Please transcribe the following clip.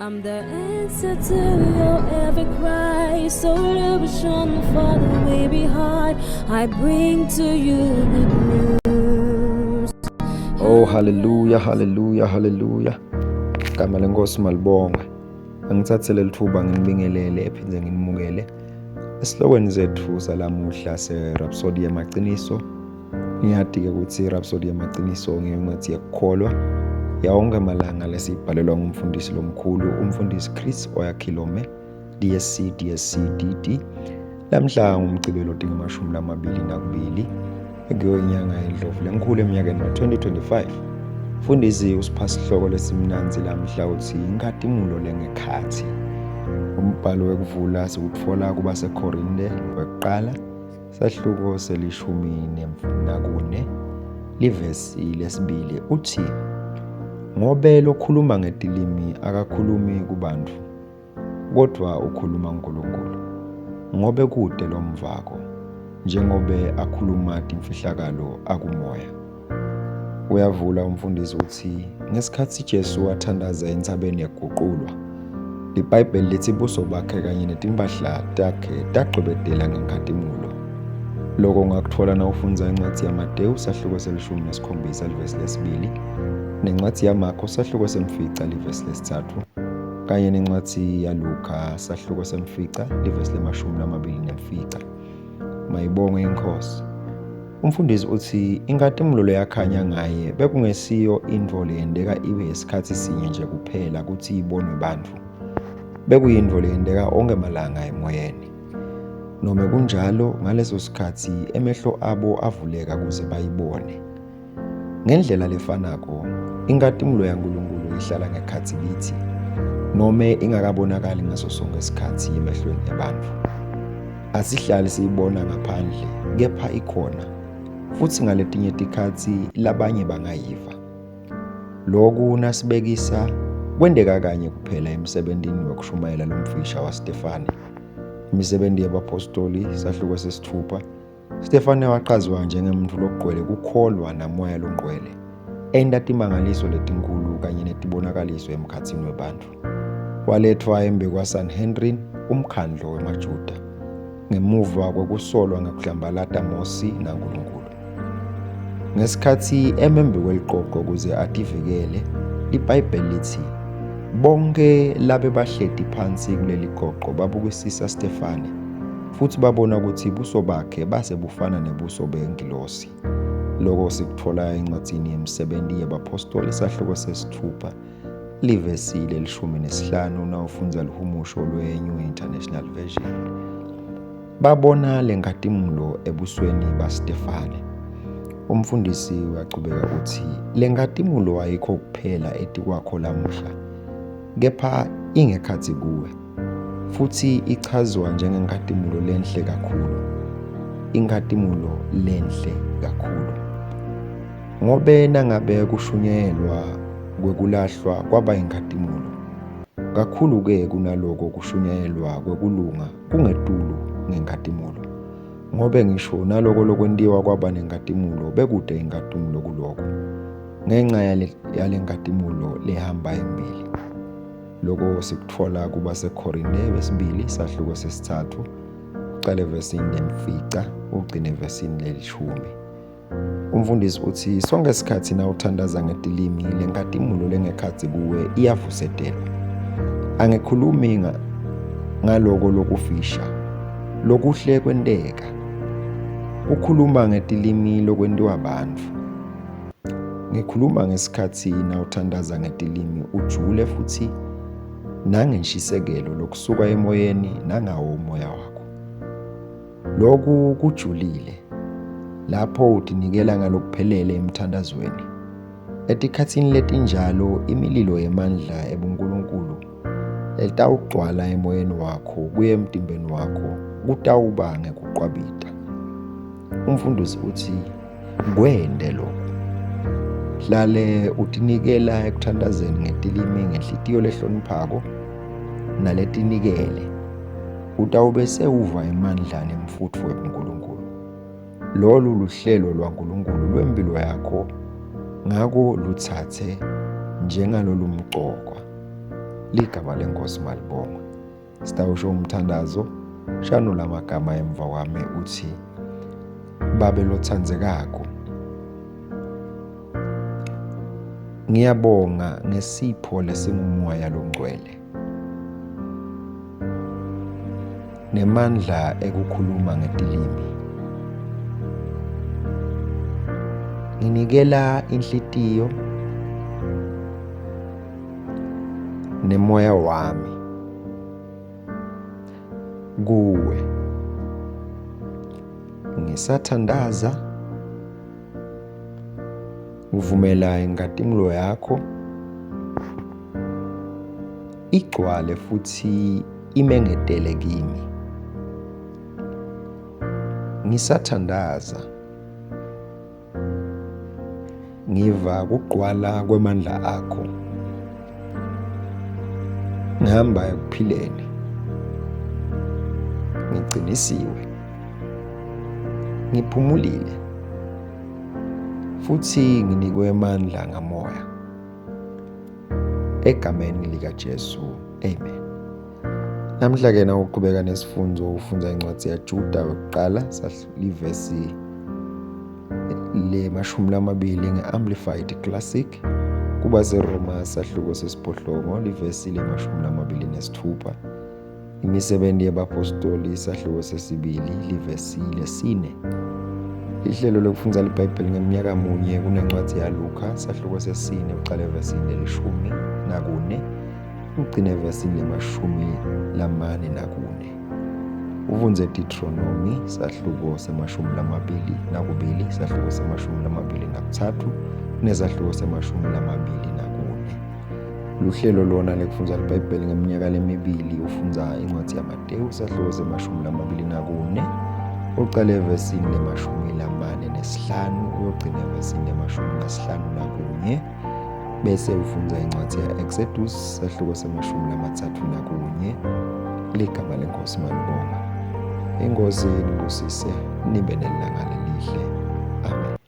I'm the answer to your every cry, solution for the weary heart. I bring to you good news. Oh haleluya haleluya haleluya. Igama lenkosi malibongwe. Angithathe leli thuba nginibingelele ephinde nginimukele esihlokweni zethu salamuhla se-Rhapsody yamaqiniso. Niyati-ke ukuthi i-Rhapsody yamaqiniso ngencwadi yekukholwa yawonke amalanga lesiyibhalelwa ngumfundisi lomkhulu umfundisi Chris Oyakhilome DSC DSC DD. Lamhla ngumgcibelo 22 kuyo inyanga yeNdlovu lenkulu eminyakeni wa-2025. Mfundisi usipha sihloko lesimnandzi lamhla uthi inkatimulo lengekhathi. Umbhalo wekuvula siwutfola kubaseKorinte wekuqala sahluko selishumi nakune livesi lesibili uthi ngobe lokhuluma ngetilimi akakhulumi kubantfu kodwa ukhuluma uNkulunkulu ngobe kude lomvako njengobe akhuluma timfihlakalo akumoya. Uyavula umfundisi uthi ngesikhathi Jesu athandaza entsabeni yekuguqulwa, iBhayibheli lithi buso bakhe kanye netimpahla takhe tagcwebedela ngenkhatimulo. Lokho ungakuthola nawufundza incwadi yaMatewu sahluko selishumi nesikhombisa livesi lesibili, nencwadi yaMakho sahluko semfica livesi lesithathu, kanye nencwadi yaLuka sahluko semfica livesi lemashumi lamabili nemfica. Mayibongwe inkosi. Umfundisi uthi inkatimulo leyakhanya ngaye bekungesiyo intfo leyenteka ibe yesikhathi sinye nje kuphela kutsi ibonwe bantfu. Bekuyintfo leyenteka onkhe malanga emoyeni. Nome kunjalo, ngaleso sikhatsi emehlo abo avuleka kuze bayibone. Ngendlela lefanako, inkatimulo yaNkulunkulu ihlala ngekhatsi kitsi, nome ingakabonakali ngaso sonke sikhatsi emehlweni ebantfu. Asihlali siyibona ngaphandle, kepha ikhona, futsi ngaletinye tikhatsi labanye bangayiva. Loku nasibekisa kwenteka kanye kuphela emsebentini wekushumayela lomfisha waStefane. Imisebenti yebaPhostoli, sahluko sesitfupha, Stefane wachazwa njengemuntfu logcwele kukholwa namoya longcwele, enta timangaliso letinkhulu kanye netibonakaliso emkhatsini webantfu. Waletfwa embikwaSanhedrin, umkhandlo wemaJuda, ngemuva kwekusolwa ngekuhlambalata Mosi naNkulunkulu. Ngesikhatsi eme embikweliqoqo kuze ativikele, liBhayibheli litsi, Bonke labebahleti phansi kuleli qoqo babukisisa Stefane, futhi babona ukuthi buso bakhe base bufana nebuso bengilosi. Loko sikutfola encwadzini yeMisebenti yebaPhostoli sahluko sesitfupha livesi lelishumi nesihlanu nawufundza lihumusho lwe-New International Version. Babona lenkhatimulo ebusweni baStefane. Umfundisi uyachubeka utsi lenkhatimulo ayikho kuphela etikwakho lamuhla, kepha ingekhatsi kuwe futsi ichazwa njengenkhatimulo lenhle kakhulu. Inkhatimulo lenhle kakhulu. Ngobe nangabe kushunyayelwa kwekulahlwa kwaba inkhatimulo, kakhulu-ke kunaloko kushunyayelwa kwekulunga kungetulu ngenkhatimulo. Ngobe ngisho naloko lokwentiwa kwaba nenkhatimulo bekute inkhatimulo kuloko, ngenca yale nkhatimulo lehamba embili. Loko sikutfola kubaseKhorinte besibili sahluko sesitsatfu, ucale evesini lemfica ugcine evesini lelishumi. Umfundisi utsi sonke sikhatsi nawuthandaza ngetilimi lenkhatimulo lengekhatsi kuwe iyavusetelwa. Angikhulumi ngaloko lokufisha, lokuhle kwenteka. Kukhuluma ngetilimi lokwentiwa bantfu. Ngikhuluma ngesikhatsi nawuthandaza ngetilimi ujule futhi nangenshisekelo lokusuka emoyeni nangawo umoya wakho. Loku kujulile lapho utinikela ngalokuphelele emthandazweni. Etikhatsini letinjalo imililo yemandla ebuNkulunkulu etawugcwala emoyeni wakho kuye emtimbeni wakho kutawuba ngekuqwabita. Umfundisi uthi kwente lokhu. Hlale utinikela ekuthandazeni ngetilimi ngenhlitiyo lehloniphako naletinikele. Utawube sewuva emandla nemfutfo webuNkulunkulu. Lolu luhlelo lwaNkulunkulu lwempilo yakho, ngako lutsatse njengalolumcokwa. Ligama lenkosi malibongwe. Sitawusho umthandazo, shano lamagama emva kwami uthi Babe lothandzekako. Ngiyabonga ngesipho lesingumoya longcwele nemandla ekukhuluma ngetilimi. Nginikela inhlitiyo nemoya wami kuwe. Ngisathandaza uvumela inkatimlo yakho igcwale futhi imengetele kimi. Ngisathandaza Ngiva kugqwala kwamandla akho. Ngihamba ekuphileni. Ngiqinisiwe. Ngiphumulile. Futhi nginikwe amandla ngamoya. Egameni likaJesu. Amen. Namhla ke na uqhubeka nesifundo ufunda incwadi yaJuda yokuqala livesi lemashumi lamabili nge-Amplified Classic kuba seRoma sahluko sesiphohlongo livesi lemashumi lamabili nesithupha Imisebenzi yabaPostoli isahluko sesibili livesi lesine. Ihlelo lokufundza liBhayibheli ngeminyaka munye kunencwadi yaLuka sahluko sesine uqale evesini lelishumi nakune ugcine evesini lemashumi lamane nakune. Ufundze Deuteronomy sahluko semashumi lamabili nakubili sahluko semashumi lamabili nakuthathu nesahluko semashumi lamabili nakune. Luhlelo lona lekufundza liBhayibheli ngeminyaka lemibili ufundza incwadi yaMatewu sahluko semashumi lamabili nakune ucale evesini lemashumi lamane nesihlanu uyogcina evesini lemashumi lasihlanu nakunye bese ufundza incwadi ya-Exodus sahluko semashumi lamathathu nakunye. Ligama lenkosi malibonga. Inkosi inibusise nibe nelanga lelihle. Amen.